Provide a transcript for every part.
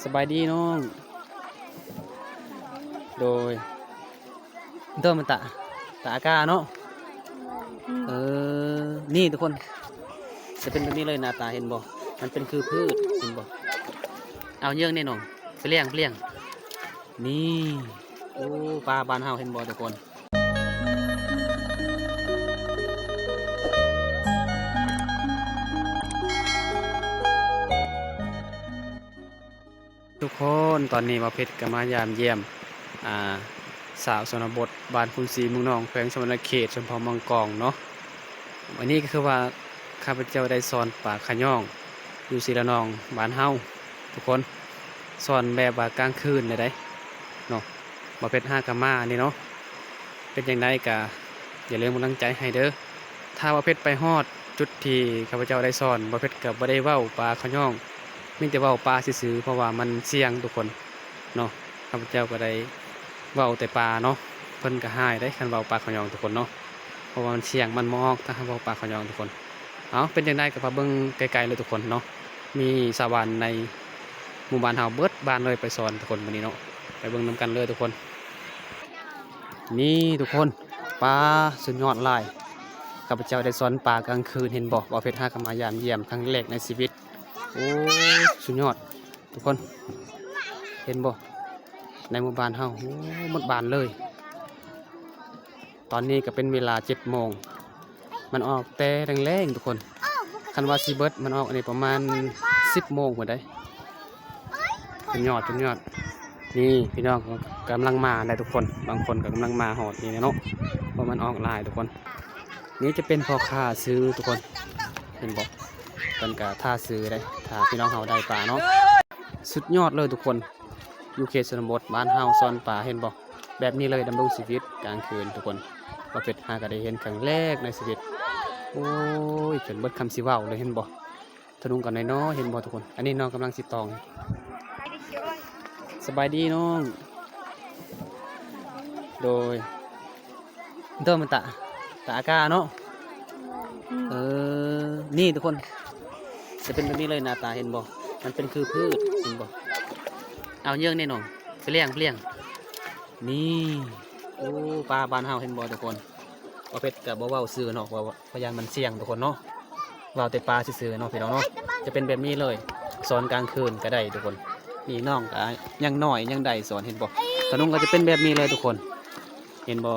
ສະບາຍດີນ້ອງ ໂດຍ ໂດຍ ມັນຕະ ຕະອາກາເນາະ. ເອີ ນີ້ທຸກຄົນ ຈະເປັນແບບນີ້ເລີຍໜ້າຕາ ເຫັນບໍ່? ມັນເປັນຄືພືດ ເຫັນບໍ່? ເອົາເຍີ້ງແນ່ນ້ອງ ໄປລ້ຽງ ໄປລ້ຽງ. ນີ້ ໂອ້ ປາບ້ານເຮົາ ເຫັນບໍ່ທຸກຄົນ? ທຸກຄົນ ຕອນນີ້ບ່າວເພັດກໍມາຢາມຢ້ຽມ ອ່າ ຊາວຊົນນະບົດ ບ້ານຄຸນສີເມືອງໜອງ ແຂວງສະຫວັນນະເຂດ ຊົນເຜົ່າມັງກອງເນາະ. ອັນນີ້ກໍຄືວ່າ ຂ້າພະເຈົ້າໄດ້ຊ່ອນປາຂະຫຍອງ ຢູ່ສີລະນອງບ້ານເຮົາ ທຸກຄົນ ຊ່ອນແບບວ່າກາງຄືນເລີຍເດ້ເນາະ. ບ່າວເພັດຫາກໍມານີ້ເນາະ. ເປັນຈັ່ງໃດກໍຢ່າລືມເປັນກຳລັງໃຈໃຫ້ເດີ້. ຖ້າບ່າວເພັດໄປຮອດຈຸດທີ່ຂ້າພະເຈົ້າໄດ້ຊ່ອນ ບ່າວເພັດກໍບໍ່ໄດ້ເວົ້າປາຂະຫຍອງ ມີແຕ່ເວົ້າປາຊື່ໆ ເພາະວ່າມັນສ່ຽງທຸກຄົນເນາະ. ຂ້າພະເຈົ້າກໍໄດ້ເວົ້າແຕ່ປາເນາະ ເພິ່ນກໍຮ້າຍເດ້ ຄັນເວົ້າປາຂະຫຍອງທຸກຄົນເນາະ ເພາະວ່າມັນສ່ຽງ ມັນບໍ່ອອກ ຖ້າເຮົາເວົ້າປາຂະຫຍອງທຸກຄົນ. ເອົາ ເປັນຈັ່ງໃດກໍພາເບິ່ງໄກໆເລີຍທຸກຄົນເນາະ. ມີຊາວບ້ານໃນໝູ່ບ້ານເຮົາເບິດບ້ານເລີຍໄປຊ່ອນທຸກຄົນ ມື້ນີ້ເນາະ. ໄປເບິ່ງນຳກັນເລີຍທຸກຄົນ. ນີ້ທຸກຄົນ ປາສຸດຍອດຫຼາຍ. ຂ້າພະເຈົ້າໄດ້ຊ່ອນປາກາງຄືນ ເຫັນບໍ່? ບ່າວເພັດຫາກໍມາຢາມຢ້ຽມຄັ້ງແລກໃນຊີວິດ. ໂອ້ ສຸດຍອດທຸກຄົນ ເຫັນບໍ່? ໃນໝູ່ບ້ານເຮົາ ໂອ້ ໝົດບ້ານເລີຍ. ຕອນນີ້ກໍເປັນເວລາເຈັດໂມງ ມັນອອກແຕ່ແລງໆທຸກຄົນ. ຄັນວ່າຊິເບິດ ມັນອອກອັນນີ້ປະມານສິບໂມງພຸ້ນໃດ໋. ສຸດຍອດ ສຸດຍອດ. ນີ້ພີ່ນ້ອງກຳລັງມາແລ້ວທຸກຄົນ ບາງຄົນກໍກຳລັງມາຮອດນີ້ແຫຼະເນາະ ເພາະມັນອອກຫຼາຍທຸກຄົນ. ນີ້ຈະເປັນພໍ່ຄ້າຊື້ທຸກຄົນ ເຫັນບໍ່? ເພິ່ນກໍຖ້າຊື້ໄດ໋ ຖ້າພີ່ນ້ອງເຮົາໄດ້ປາເນາະ. ສຸດຍອດເລີຍທຸກຄົນ ຢູ່ເຂດຊົນນະບົດບ້ານເຮົາຊ່ອນປາ ເຫັນບໍ່? ແບບນີ້ເລີຍ ດຳລົງຊີວິດກາງຄືນທຸກຄົນ. ບ່າວເພັດຫາກໍໄດ້ເຫັນຄັ້ງແລກໃນຊີວິດ. ໂອ້ຍ ຈົນເບິດຄຳຊິເວົ້າເລີຍ ເຫັນບໍ່? ທະນຸງກໍນ້ອຍໆ ເຫັນບໍ່ທຸກຄົນ? ອັນນີ້ນ້ອງກຳລັງຊິຕອງ. ສະບາຍດີນ້ອງ ໂດຍ ໂດຍ ມັນຕະ ຕະອາກາເນາະ. ເອີ ນີ້ທຸກຄົນ ຈະເປັນແບບນີ້ເລີຍໜ້າຕາ ເຫັນບໍ່? ມັນເປັນຄືພືດ ເຫັນບໍ່? ເອົາເຍີ້ງແນ່ນ້ອງ ໄປລ້ຽງ ໄປລ້ຽງ. ນີ້ ໂອ້ ປາບ້ານເຮົາ ເຫັນບໍ່ທຸກຄົນ? ບ່າວເພັດກໍບໍ່ເວົ້າຊື່ເນາະ ເພາະວ່າຢ້ານມັນສ່ຽງທຸກຄົນເນາະ. ເວົ້າແຕ່ປາຊື່ໆເນາະພີ່ນ້ອງເນາະ. ຈະເປັນແບບນີ້ເລີຍ ຊ່ອນກາງຄືນກໍໄດ້ທຸກຄົນ. ນີ້ນ້ອງກໍຍັງນ້ອຍ ຍັງໄດ້ຊ່ອນ ເຫັນບໍ່? ຂະໜົມກໍຈະເປັນແບບນີ້ເລີຍທຸກຄົນ ເຫັນບໍ່?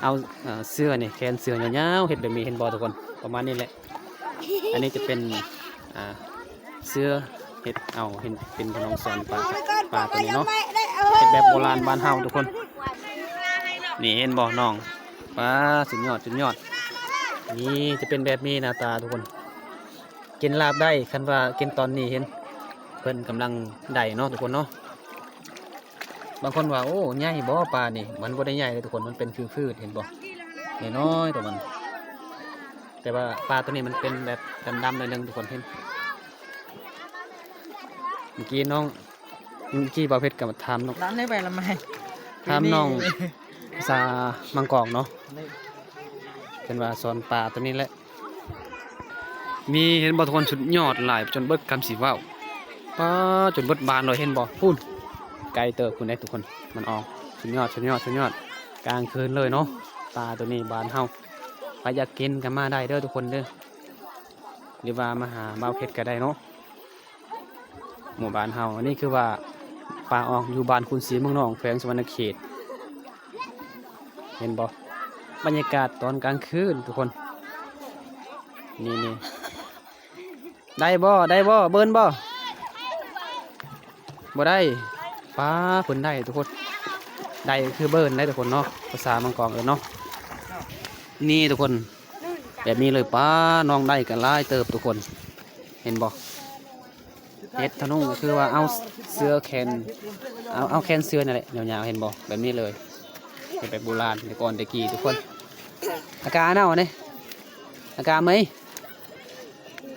ເອົາ ເອີ ເສື້ອນີ້ ແຂນເສື້ອຍາວໆ ເຮັດແບບນີ້ ເຫັນບໍ່ທຸກຄົນ? ປະມານນີ້ແຫຼະ. ອັນນີ້ຈະເປັນ ອ່າ ເສື້ອເຮັດເອົາ ເຫັນເປັນຂະໜົມຊ່ອນປາ ປາຕົວນີ້ເນາະ ເຮັດແບບໂບລານບ້ານເຮົາທຸກຄົນ. ນີ້ເຫັນບໍ່ນ້ອງ? ປາ ສຸດຍອດ ສຸດຍອດ. ນີ້ຈະເປັນແບບນີ້ໜ້າຕາທຸກຄົນ. ກິນລາບໄດ້ ຄັນວ່າກິນຕອນນີ້ເຫັນເພິ່ນກຳລັງໄດ້ເນາະທຸກຄົນເນາະ. ບາງຄົນວ່າ ໂອ້ ໃຫຍ່ບໍ່ປານີ້? ມັນບໍ່ໄດ້ໃຫຍ່ເດ້ທຸກຄົນ ມັນເປັນຄືພືດ ເຫັນບໍ່? ນ້ອຍໆຕົວມັນ. ແຕ່ວ່າປາຕົວນີ້ມັນເປັນແບບດຳໆໜ້ອຍໜຶ່ງທຸກຄົນ ເຫັນ ເມື່ອກີ້ນ້ອງ ເມື່ອກີ້ບ່າວເພັດກໍຖາມນ້ອງ ດຳໄດ້ໄປລະໄໝ ຖາມນ້ອງພາສາມັງກອງເນາະ ເພິ່ນວ່າຊ່ອນປາຕົວນີ້ແຫຼະ. ນີ້ເຫັນບໍ່ທຸກຄົນ? ສຸດຍອດຫຼາຍ ຈົນເບິດຄຳຊິເວົ້າ. ປາ ຈົນເບິດບ້ານເລີຍ ເຫັນບໍ່? ພຸ້ນ ໄກເຕີບພຸ້ນເດ້ທຸກຄົນ ມັນອອກ. ສຸດຍອດ ສຸດຍອດ ສຸດຍອດ ກາງຄືນເລີຍເນາະ. ປາຕົວນີ້ບ້ານເຮົາ ໃຜຢາກກິນກໍມາໄດ້ເດີທຸກຄົນເດີ ຫຼືວ່າມາຫາບ່າວເພັດກໍໄດ້ເນາະ. ໝູ່ບ້ານເຮົາ ອັນນີ້ຄືວ່າປາອອກຢູ່ບ້ານຄຸນສີເມືອງໜອງ ແຂວງສະຫວັນນະເຂດ. ເຫັນບໍ່? ບັນຍາກາດຕອນກາງຄືນທຸກຄົນ. ນີ້ໆ ໄດ້ບໍ່? ໄດ້ບໍ່? ເບິ່ນບໍ່? ບໍ່ໄດ້. ປາ ເພິ່ນໄດ້ທຸກຄົນ ໄດ້ຄືເບິ່ນໄດ້ທຸກຄົນເນາະ ພາສາມັງກອງເອີ້ນເນາະ. ນີ້ທຸກຄົນ ແບບນີ້ເລີຍ. ປາ ນ້ອງໄດ້ກໍຫຼາຍເຕີບທຸກຄົນ ເຫັນບໍ່? ເຮັດທະນຸງກໍຄືວ່າເອົາເສື້ອແຂນ ເອົາ ເອົາແຂນເສື້ອນັ້ນແຫຼະ ຍາວໆ ເຫັນບໍ່? ແບບນີ້ເລີຍ ເຮັດແບບໂບລານແຕ່ກ່ອນແຕ່ກີ້ທຸກຄົນ. ອາກາເນາະນີ້ ອາກາໄໝ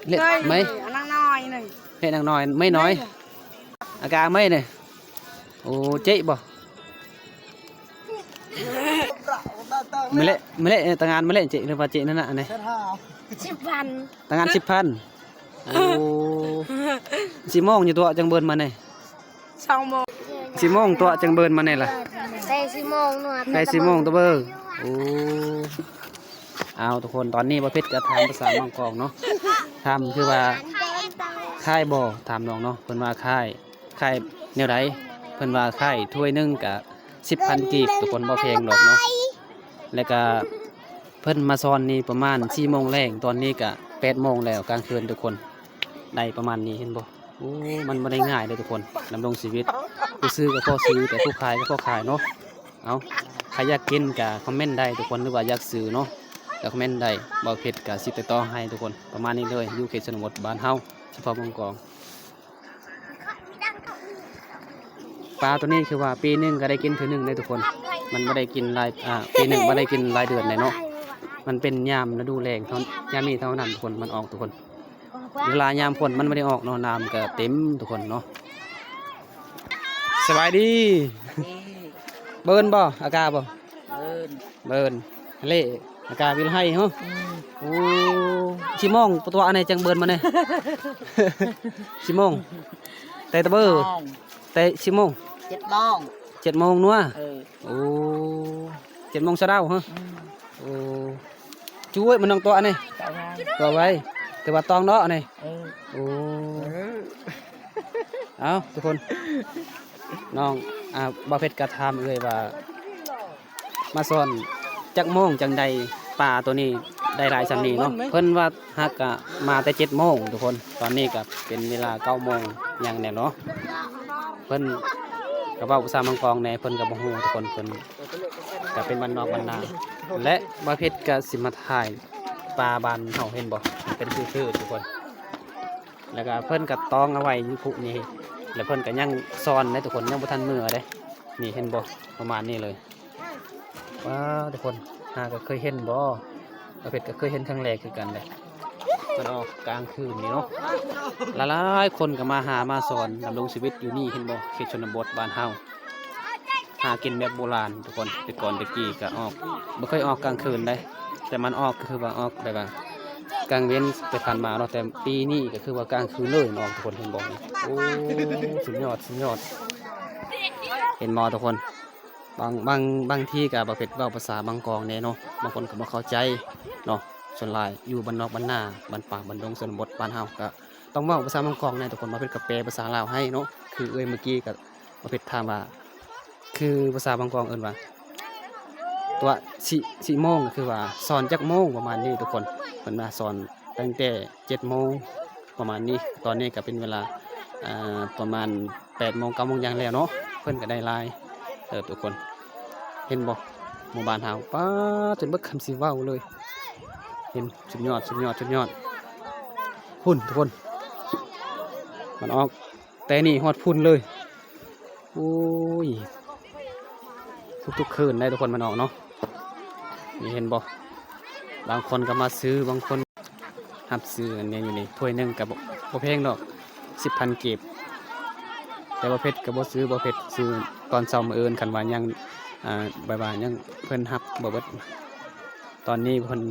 ເລັດໄໝ ອັນນັ້ນນ້ອຍໜຶ່ງ ເລັດນາງນ້ອຍ ໄໝນ້ອຍ ອາກາໄໝນີ້. ໂອ້ ເຈະບໍ່? ມາເລະ ມາເລະ ຕາງານມາເລະ ເຈະ ຫຼືວ່າເຈະນັ້ນນະ ອັນນີ້ ສິບພັນ ຕາງານສິບພັນ. ໂອ້ ຊິມອງຢູ່ຕົວະ ຈັ່ງເບິ່ນມານີ້. ສອງໂມງ ສີ່ໂມງຕົວະ ຈັ່ງເບີນມາແດ່ລະ ແປດສີ່ໂມງນວດ ແປດສີ່ໂມງຕົວະເບີ. ໂອ້ ເອົາ ທຸກຄົນ ຕອນນີ້ບ່າວເພັດກໍຖາມພາສາບາງກອງເນາະ ຖາມຄືວ່າ ຂາຍບໍ່ ຖາມນ້ອງເນາະ ເພິ່ນວ່າຂາຍ ຂາຍແນວໃດ ເພິ່ນວ່າຂາຍຖ້ວຍໜຶ່ງກະສິບພັນກີບ ທຸກຄົນ ບໍ່ແພງດອກເນາະ. ແລ້ວກະເພິ່ນມາສອນນີ້ປະມານສີ່ໂມງແລງ ຕອນນີ້ກະແປດໂມງແລ້ວກາງຄືນ ທຸກຄົນ ໄດ້ປະມານນີ້ ເຫັນບໍ່? ໂອ້ ມັນບໍ່ໄດ້ງ່າຍເດີທຸກຄົນ ດຳລົງຊີວິດ ຜູ້ຊື້ກໍພໍຊື້ ແຕ່ຜູ້ຂາຍກໍພໍຂາຍເນາະ. ເອົາ ໃຜຢາກກິນກໍຄອມເມັນໄດ້ທຸກຄົນ ຫຼືວ່າຢາກຊື້ເນາະ ກໍຄອມເມັນໄດ້ ບ່າວເພັດກໍຊິຕິດຕໍ່ໃຫ້ທຸກຄົນ. ປະມານນີ້ເລີຍ ຢູ່ເຂດຊົນນະບົດບ້ານເຮົາ ສະເພາະບາງກອງ. ປາໂຕນີ້ຄືວ່າປີໜຶ່ງກໍໄດ້ກິນເທື່ອໜຶ່ງເດ້ທຸກຄົນ ມັນບໍ່ໄດ້ກິນຫຼາຍ ອ່າ ປີໜຶ່ງບໍ່ໄດ້ກິນຫຼາຍເດືອນເດ້ເນາະ ມັນເປັນຍາມລະດູແລ້ງເທົ່າ ຍາມນີ້ເທົ່ານັ້ນທຸກຄົນ ມັນອອກທຸກຄົນ. ເວລາຍາມຝົນມັນບໍ່ໄດ້ອອກເນາະ ນ້ຳກໍເຕັມທຸກຄົນເນາະ. ສະບາຍດີ ເບີນບໍ່ ອາກາບໍ່ ເບີນ ເບີນເລ ອາກາວິນໄຮເນາະ. ອືມ ໂອ້ ຊິມອງຕົວະອັນໃດຈັ່ງເບີນມາແດ່ ຊິມອງ ແຕ່ຕະເບີ ແຕ່ຊິມອງ ເຈັດໂມງ ເຈັດໂມງນົວະ. ເອີ ໂອ້ ເຈັດໂມງຊາວເນາະ. ອືມ ໂອ້ ຈຸ້ຍມັນນ້ອງຕົວະອັນນີ້ ຕົວະໄວ ຖືວ່າຕອງເນາະອັນນີ້. ເອີ ໂອ້ ເອົາທຸກຄົນ ນ້ອງ ອ່າ ບ່າວເພັດກໍຖາມເອື້ອຍວ່າ ມາສອນຈັກໂມງຈັ່ງໄດ້ປາໂຕນີ້ໄດ້ຫຼາຍສ່ຳນີ້ເນາະ. ເພິ່ນວ່າຫາກະມາແຕ່ເຈັດໂມງທຸກຄົນ ຕອນນີ້ກໍເປັນເວລາເກົ້າໂມງຫຍັງແດ່ເນາະ. ເພິ່ນກໍເວົ້າພາສາບາງກອງແດ່ ເພິ່ນກໍບໍ່ຮູ້ທຸກຄົນ ເພິ່ນ ກໍເປັນບ້ານນອກບ້ານນາ ແລະ ບ່າວເພັດກໍຊິມາຖ່າຍປາບ້ານເຮົາ ເຫັນບໍ່ ເປັນຄືໆທຸກຄົນ. ແລ້ວກໍເພິ່ນກໍຕອງເອົາໄວ້ຢູ່ພຸ້ນນີ້ ແລ້ວເພິ່ນກໍຍັງສອນເດ້ທຸກຄົນ ຍັງບໍ່ທັນເມືອເດ້. ນີ້ເຫັນບໍ່ ປະມານນີ້ເລີຍ. ວ້າ ທຸກຄົນ ຫາກໍເຄີຍເຫັນບໍ່ ປາເພັດກໍເຄີຍເຫັນຄັ້ງແລກຄືກັນເດ້ ມັນອອກກາງຄືນນີ້ເນາະ. ຫຼາຍໆຄົນກໍມາຫາມາສອນດຳລົງຊີວິດຢູ່ນີ້ ເຫັນບໍ່ ເຂດຊົນນະບົດບ້ານເຮົາ ຫາກິນແບບໂບລານທຸກຄົນ. ແຕ່ກ່ອນແຕ່ກີ້ກໍອອກ ບໍ່ເຄີຍອອກກາງຄືນເດ້ ແຕ່ມັນອອກກໍຄືວ່າອອກແບບວ່າກາງເວັນໄປຜ່ານມາເນາະ ແຕ່ປີນີ້ກໍຄືວ່າກາງຄືນເລີຍ ອອກທຸກຄົນເຫັນບໍ່ນີ້. ໂອ້ ສຸດຍອດ ສຸດຍອດ ເຫັນບໍ່ທຸກຄົນ. ບາງ ບາງ ບາງທີກໍບໍ່ເປັນ ເວົ້າພາສາບາງກອງແດ່ເນາະ ບາງຄົນກໍບໍ່ເຂົ້າໃຈເນາະ. ສ່ວນຫຼາຍຢູ່ບ້ານນອກບ້ານນາ ບ້ານປ່າບ້ານດົງ ຊົນນະບົດບ້ານເຮົາ ກໍຕ້ອງເວົ້າພາສາບາງກອງແດ່ທຸກຄົນ. ບ່າວເພັດກໍແປພາສາລາວໃຫ້ເນາະ ຄືເອື້ອຍເມື່ອກີ້ກໍ ບ່າວເພັດຖາມວ່າ ຄືພາສາບາງກອງເອີ້ນວ່າ ຕົວະຊິ ຊິໂມງ ກໍຄືວ່າສອນຈັກໂມງປະມານນີ້ທຸກຄົນ. ເພິ່ນວ່າສອນຕັ້ງແຕ່ເຈັດໂມງປະມານນີ້ ຕອນນີ້ກໍເປັນເວລາ ອ່າ ປະມານແປດໂມງ ເກົ້າໂມງຢ່າງແລ້ວເນາະ. ເພິ່ນກໍໄດ້ຫຼາຍເຕີບທຸກຄົນ ເຫັນບໍ່ ໝູ່ບ້ານເຮົາ ປາດ ຈົນເບິດຄຳຊິເວົ້າເລີຍ. ເຫັນ ສຸດຍອດ ສຸດຍອດ ສຸດຍອດ. ພຸ້ນທຸກຄົນ ມັນອອກ ແຕ່ນີ້ຮອດພຸ້ນເລີຍ. ໂອ້ຍ ທຸກໆຄືນໄດ໋ທຸກຄົນ ມັນອອກເນາະ. ນີ້ເຫັນບໍ່ ບາງຄົນກໍມາຊື້ ບາງຄົນຮັບຊື້ອັນນີ້ຢູ່ນີ້ ຖ້ວຍໜຶ່ງກໍບໍ່ ບໍ່ແພງດອກ ສິບພັນກີບ. ແຕ່ບ່າວເພັດກໍບໍ່ຊື້ ບ່າວເພັດຊື້ຕອນເຊົ້າມື້ອື່ນ ຄັນວ່າຍັງ ອ່າ ແບບວ່າຍັງເພິ່ນຮັບບໍ່ເບິດ. ຕອນນີ້ເພິ່ນ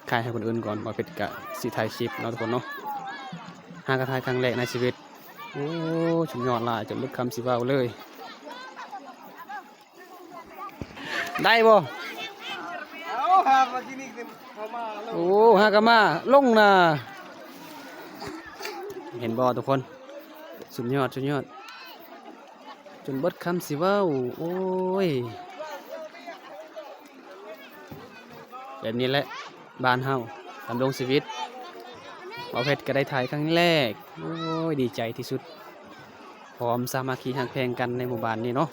ຂາຍໃຫ້ຄົນອື່ນກ່ອນ ບ່າວເພັດກະຊິຖ່າຍຄລິບເນາະທຸກຄົນເນາະ. ຫາກະຖ່າຍຄັ້ງແລກໃນຊີວິດ. ໂອ້ ສຸດຍອດຫຼາຍ ຈົນເບິດຄຳຊິເວົ້າເລີຍ. ໄດ້ບໍ່? ເອົາ ຫາມາກິນອີກ ເຂົ້າມາລົງ ໂອ້ ຫາກະມາລົງນາ. ເຫັນບໍ່ທຸກຄົນ? ສຸດຍອດ ສຸດຍອດ. ຈົນເບິດຄຳຊິເວົ້າ. ໂອ້ຍ ແບບນີ້ແຫຼະ ບ້ານເຮົາດຳລົງຊີວິດ. ບ່າວເພັດກໍໄດ້ຖ່າຍຄັ້ງແລກ. ໂອ້ຍ ດີໃຈທີ່ສຸດ. ພ້ອມສາມັກຄີຮັກແພງກັນໃນໝູ່ບ້ານນີ້ເນາະ.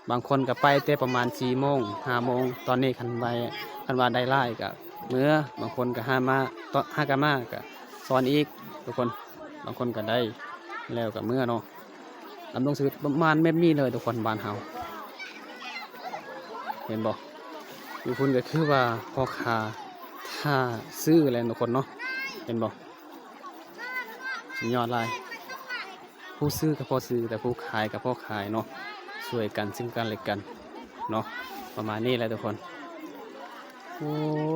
ບາງຄົນກໍໄປແຕ່ປະມານສີ່ໂມງ ຫ້າໂມງ. ຕອນນີ້ຄັນໄວ ຄັນວ່າໄດ້ຫຼາຍກໍເມືອ. ບາງຄົນກໍຫາມາ ຕອນ ຫາກະມາກໍສອນອີກທຸກຄົນ. ບາງຄົນກໍໄດ້ແລ້ວກໍເມືອເນາະ. ດຳລົງຊີວິດປະມານແບບນີ້ເລີຍທຸກຄົນ ບ້ານເຮົາ. ເຫັນບໍ່? ຢູ່ພຸ້ນກໍຄືວ່າພໍ່ຄ້າຖ້າຊື້ແຫຼະທຸກຄົນເນາະ. ເຫັນບໍ່? ສຸດຍອດຫຼາຍ. ຜູ້ຊື້ກໍພໍຊື້ ແຕ່ຜູ້ຂາຍກໍພໍຂາຍເນາະ. ຊ່ວຍກັນເຊິ່ງກັນແລະກັນເນາະ. ປະມານນີ້ແຫຼະທຸກຄົນ. ໂອ້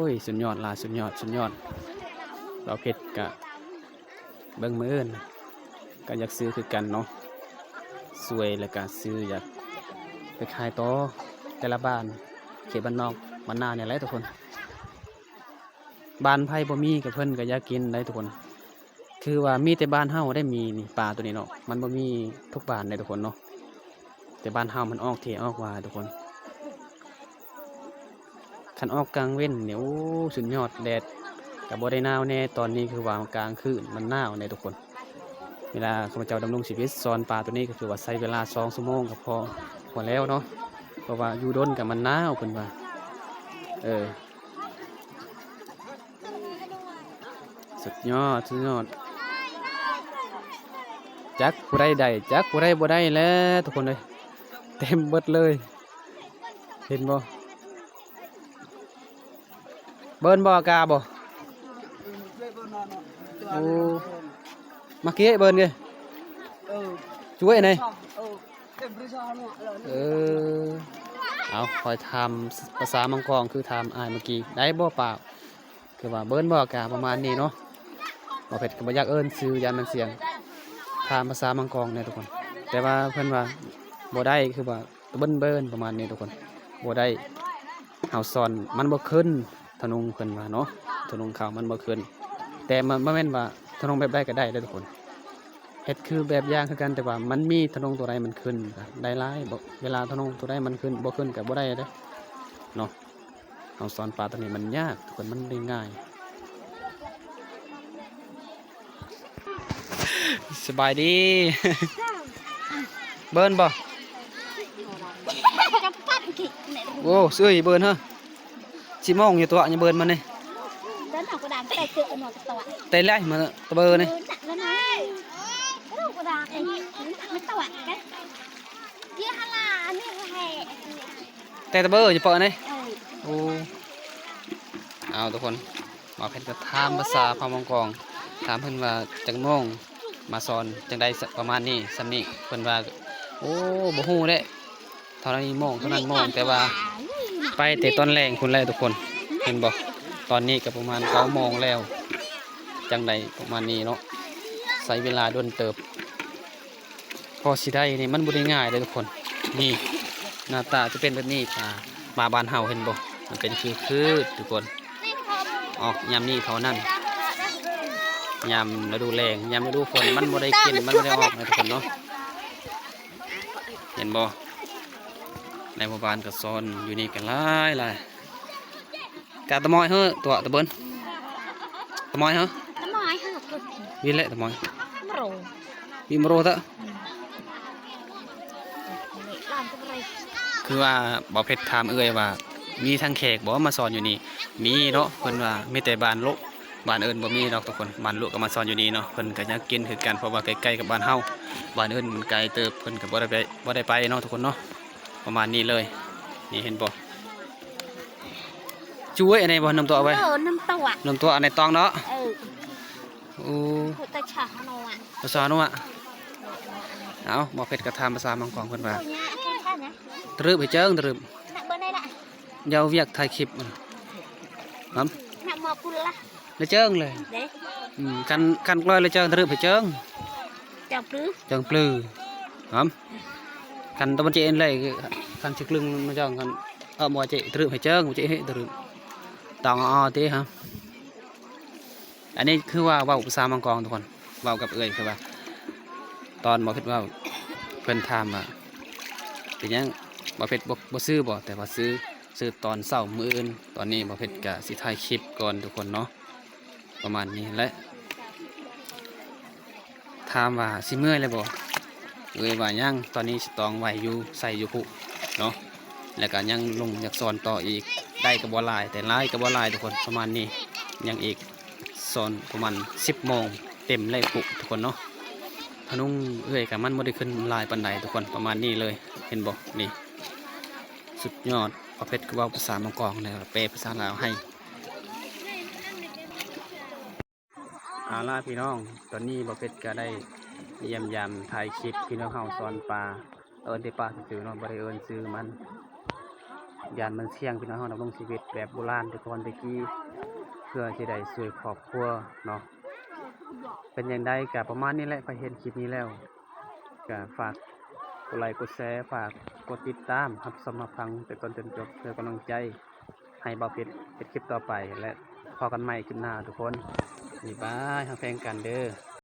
ຍ ສຸດຍອດຫຼາຍ ສຸດຍອດ ສຸດຍອດ. ບ່າວເພັດກະ ເບິ່ງມື້ອື່ນ ກໍຢາກຊື້ຄືກັນເນາະ ຊ່ວຍ ແລ້ວກໍຊື້ຢາກໄປຂາຍຕໍ່ແຕ່ລະບ້ານ ເຂດບ້ານນອກບ້ານນານີ້ແຫຼະທຸກຄົນ. ບ້ານໃຜບໍ່ມີກໍເພິ່ນກໍຢາກກິນໄດ໋ທຸກຄົນ. ຄືວ່າມີແຕ່ບ້ານເຮົາໄດ້ມີນີ້ ປາໂຕນີ້ເນາະ ມັນບໍ່ມີທຸກບ້ານເດ້ທຸກຄົນເນາະ ແຕ່ບ້ານເຮົາມັນອອກເທອອກວ່າທຸກຄົນ. ຄັນອອກກາງເວັນນີ້ ໂອ້ ສຸດຍອດ ແດດກໍບໍ່ໄດ້ໜາວແດ່. ຕອນນີ້ຄືວ່າກາງຄືນມັນໜາວແດ່ທຸກຄົນ. ເວລາຂ້າພະເຈົ້າດຳລົງຊີວິດສອນປາໂຕນີ້ ກໍຄືວ່າໃຊ້ເວລາສອງຊົ່ວໂມງກໍພໍ ພໍແລ້ວເນາະ ເພາະວ່າຢູ່ດົນກໍມັນໜາວ ເພິ່ນວ່າ ເອີ. ສຸດຍອດ ສຸດຍອດ. ຈັກຜູ້ໃດໄດ້ ຈັກຜູ້ໃດບໍ່ໄດ້ແຫຼະທຸກຄົນເອີຍ ເຕັມເບິດເລີຍ ເຫັນບໍ່? ເບິ່ນບໍ່ ກາບໍ່? ໂອ້ ມາເກະເບິ່ນເດ້ ເອີ ຊ່ວຍແດ່. ເອີ ເອົາ ຂ້ອຍຖາມພາສາມັງກອງ ຄືຖາມອ້າຍເມື່ອກີ້ ໄດ້ບໍ່ປາ? ຄືວ່າເບິ່ນບໍ່ ກະປະມານນີ້ເນາະ. ບໍ່ເພັດກໍບໍ່ຢາກເອີ້ນຊື່ ຢ້ານມັນສຽງ ຖາມພາສາມັງກອງແດ່ທຸກຄົນ. ແຕ່ວ່າເພິ່ນວ່າບໍ່ໄດ້ ຄືວ່າເບິ່ນໆ ປະມານນີ້ທຸກຄົນ ບໍ່ໄດ້. ເຮົາສອນມັນບໍ່ຂຶ້ນ ທະນົງເພິ່ນວ່າເນາະ ທະນົງເຂົາມັນບໍ່ຂຶ້ນ. ແຕ່ມັນບໍ່ແມ່ນວ່າທະນົງແບບໃດກໍໄດ້ເດ້ທຸກຄົນ. ເຮັດຄືແບບຢ່າງຄືກັນ ແຕ່ວ່າມັນມີທະນົງໂຕໃດມັນຂຶ້ນໄດ້ຫຼາຍ ບໍ່ ເວລາທະນົງໂຕໃດມັນຂຶ້ນ ບໍ່ຂຶ້ນກໍບໍ່ໄດ້ເດ້ເນາະ. ເຮົາສອນປາໂຕນີ້ມັນຍາກທຸກຄົນ ມັນບໍ່ໄດ້ງ່າຍ. ສະບາຍດີ ເບິ່ນບໍ່? ໂອ້ ເອີຍ ເບິ່ນເຮີ ຊິມອງຢູ່ຕົວະ ຍັງເບິ່ນມັນນີ້ ແຕ່ໄລ່ມາຕະເບີນີ້. ແຕ່ຕະເບີຢູ່ເປາະນີ້ ເອີ ໂອ້ ເອົາທຸກຄົນ ບ່າວເພັດກໍຖາມພາສາເຜົ່າມັງກອງ ຖາມເພິ່ນວ່າຈັກໂມງມາສອນ ຈັ່ງໃດ ປະມານນີ້ ສ່ຳນີ້ ເພິ່ນວ່າ ໂອ້ ບໍ່ຮູ້ເດ້ ເທົ່ານັ້ນໂມງ ເທົ່ານັ້ນໂມງ ແຕ່ວ່າໄປແຕ່ຕອນແລງພຸ້ນແຫຼະທຸກຄົນ ເຫັນບໍ່? ຕອນນີ້ກໍປະມານເກົ້າໂມງແລ້ວ ຈັ່ງໃດ ປະມານນີ້ເນາະ ໃຊ້ເວລາດົນເຕີບ. ພໍຊິໄດ້ນີ້ມັນບໍ່ໄດ້ງ່າຍເດ້ທຸກຄົນ. ນີ້ໜ້າຕາຈະເປັນແບບນີ້ ປາ ປາບ້ານເຮົາເຫັນບໍ່? ມັນເປັນຄືໆ ທຸກຄົນ ອອກຍາມນີ້ເທົ່ານັ້ນ. ຍາມລະດູແລ້ງ ຍາມລະດູຝົນມັນບໍ່ໄດ້ກິນ ມັນບໍ່ໄດ້ອອກນະທຸກຄົນເນາະ. ເຫັນບໍ່? ໃນໝູ່ບ້ານກໍຊອນຢູ່ນີ້ກໍຫຼາຍໆ. ກະຕະມອຍເຮີ ຕົວະຕະເບີນ ຕະມອຍເຮີ ຕະມອຍເຮີ ວິແລະຕະມອຍ ມະໂຣ ວິມະໂຣເຕີ. ອືມ ຄືວ່າບ່າວເພັດຖາມເອື້ອຍວ່າ ມີທັງແຂກບໍ່ມາສອນຢູ່ນີ້? ມີເນາະ ເພິ່ນວ່າມີແຕ່ບ້ານໂລະ ບ້ານອື່ນບໍ່ມີດອກທຸກຄົນ. ບ້ານໂລະກໍມາສອນຢູ່ນີ້ເນາະ ເພິ່ນກໍຢາກກິນຄືກັນ ເພາະວ່າໃກ້ໆກັບບ້ານເຮົາ. ບ້ານອື່ນມັນໄກເຕີບ ເພິ່ນກໍບໍ່ໄດ້ໄປ ບໍ່ໄດ້ໄປເນາະທຸກຄົນເນາະ. ປະມານນີ້ເລີຍ ນີ້ເຫັນບໍ່? ຈຸ້ຍ ອັນນີ້ບໍ່ ນົມຕົວະໄວ້ ເອີ ນົມຕົວະ ນົມຕົວະ ອັນນີ້ຕອງເນາະ. ເອີ ໂອ້ ພາສາເນາະ ພາສາເນາະ. ເອົາ ໝໍເພັດກໍຖາມພາສາມັງກອງເພິ່ນວ່າ ຕະລຶບໃຫ້ເຈິງ ຕະລຶບ ເອົາວຽກຖ່າຍຄລິບ ນຳ ນຳໝໍພຸ້ນລະ ລະເຈິງເລີຍ ເດ້ ອືມ ຄັນ ຄັນກອຍລະເຈິງ ຕະລຶບໃຫ້ເຈິງ ເຈີປລື ເຈີປລື ຫຳ ຄັນຕະບອນເຈເອັນເລີຍ ຄັນຊິກລຶງນະເຈີງ ຄັນເອົາໝໍເຈຕະລຶບໃຫ້ເຈິງ ເຈເຮັດຕະລຶບ ຕ້ອງເອົາຕິຫຳ. ອັນນີ້ຄືວ່າເວົ້າພາສາມັງກອງທຸກຄົນ ເວົ້າກັບເອື້ອຍ ຄືວ່າຕອນໝໍເພັດເວົ້າ ເພິ່ນຖາມວ່າ ເປັນຫຍັງໝໍເພັດບໍ່ ບໍ່ຊື້ບໍ່ ແຕ່ວ່າຊື້ ຊື້ຕອນເຊົ້າມື້ອື່ນ. ຕອນນີ້ໝໍເພັດກະຊິຖ່າຍຄລິບກ່ອນທຸກຄົນເນາະ ປະມານນີ້ແຫຼະ. ຖາມວ່າຊິເມື່ອຍແລ້ວບໍ່? ເອື້ອຍວ່າຍັງ ຕອນນີ້ຊິຕອງໄວ້ຢູ່ ໃສ່ຢູ່ພຸ້ນເນາະ ແລ້ວກະຍັງລົງຢາກສອນຕໍ່ອີກ ໄດ້ກໍບໍ່ຫຼາຍ ແຕ່ຫຼາຍກໍບໍ່ຫຼາຍທຸກຄົນ ປະມານນີ້ ຍັງອີກສອນປະມານສິບໂມງເຕັມແລ້ວພຸ້ນທຸກຄົນເນາະ. ທະນົງເອື້ອຍກະມັນບໍ່ໄດ້ຂຶ້ນຫຼາຍປານໃດທຸກຄົນ ປະມານນີ້ເລີຍ ເຫັນບໍ່? ນີ້ ສຸດຍອດ ປະເພັດກໍເວົ້າພາສາມັງກອງ ແລ້ວແປພາສາລາວໃຫ້. ເອົາລະພີ່ນ້ອງ ຕອນນີ້ບໍ່ເພັດກໍໄດ້ຢ້ຽມຢາມຖ່າຍຄລິບພີ່ນ້ອງເຮົາສອນປາ ເອີ້ນແຕ່ປາຊື່ໆເນາະ ບໍ່ໄດ້ເອີ້ນຊື່ມັນ ຢ້ານມັນສ່ຽງພີ່ນ້ອງເຮົາດຳລົງຊີວິດແບບໂບລານແຕ່ກ່ອນແຕ່ກີ້ ເພື່ອຊິໄດ້ຊ່ວຍຄອບຄົວເນາະ. ປັນຈັ່ງໃດກະປະມານນີ້ແຫຼະ ໃຜເຫັນຄລິບນີ້ແລ້ວ ກະຝາກກົດໄລກົດແຊ ຝາກກົດຕິດຕາມ ຮັບຊົມຮັບຟັງແຕ່ຕົ້ນຈົນຈົບ ເພື່ອກຳລັງໃຈໃຫ້ບ່າວເພັດເຮັດຄລິບຕໍ່ໄປ ແລະ ພໍ້ກັນໃໝ່ຄລິບໜ້າທຸກຄົນ ບາຍບາຍ ຮັກແພງກັນເດີ້.